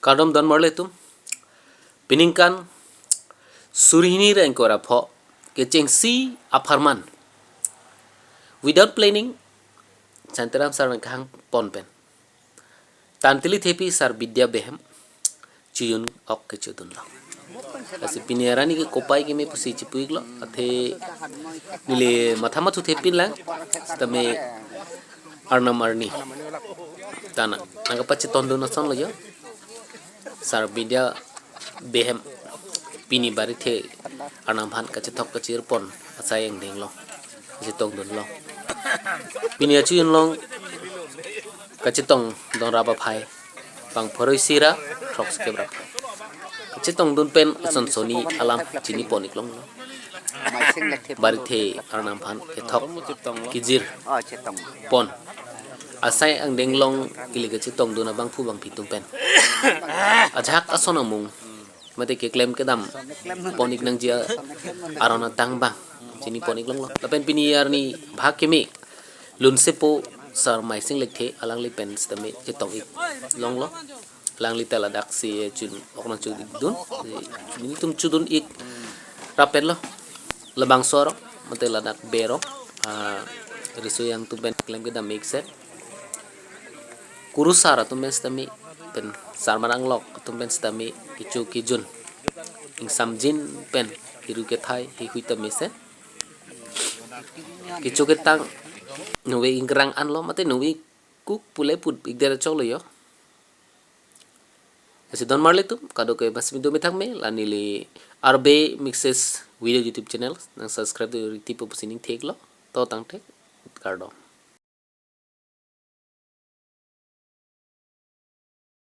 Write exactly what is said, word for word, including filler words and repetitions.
Kardom don marli atum. Peningkan suri hini ra ingkoi ra pho kechengsi apharman, without planning, Shantiram sir nangkehang pon pen Tantili Thepi sir Bidya Behem chojun ok kechojun lo. Lasi pini arni ke kopai keme pusi chipu-iklo, athe neli matha mathu thepin lang, sitame arnam arni ta nangkapachetongdun ason lo jo. Sir Bidya Behem pini barithe arnam aphan kachethok kachir pon asai angdeng lo, kachetongdun lo. Pini achojun along kachetongdun rap aphai bang phoroi isi ra throksi kep rap. Kachetongdun pen ason soni alam chini pon-ik longlo. Barithe arnam aphan kethok kejir pon asai angdeng along ili kachetongdun abangphu bangphi atum pen ajahak ason amung mate keklem kedam pon-ik nangji aron atang bang chini pon-ik longlo. Lapen pini arni bhag keme lunsepo Sir Maising Lekthe alangli pen sitame chetong-ik longlo. Alangli ta ladaksi chojun ok nangchojun-ikdun. Nelitum chojun-ik rap pen lo. Labangso arong mate ladak berong, ah, riso yang atum pen klem kedam-ik se, kurusar atum pen sitame, pen sarmar anglok atum pen sitame kecho kejun, ingsamjin pen hiru kethai hihui tame se kecho ketang nove ingkrang anlo mate nove kuk pule put-ikdet choklo jo. Lasi don marli atum, kadokave bas mido methang me, la neli R B Mixes Video YouTube channel nang subscribe do riti po pusi ning theklo. To tangte, kardom.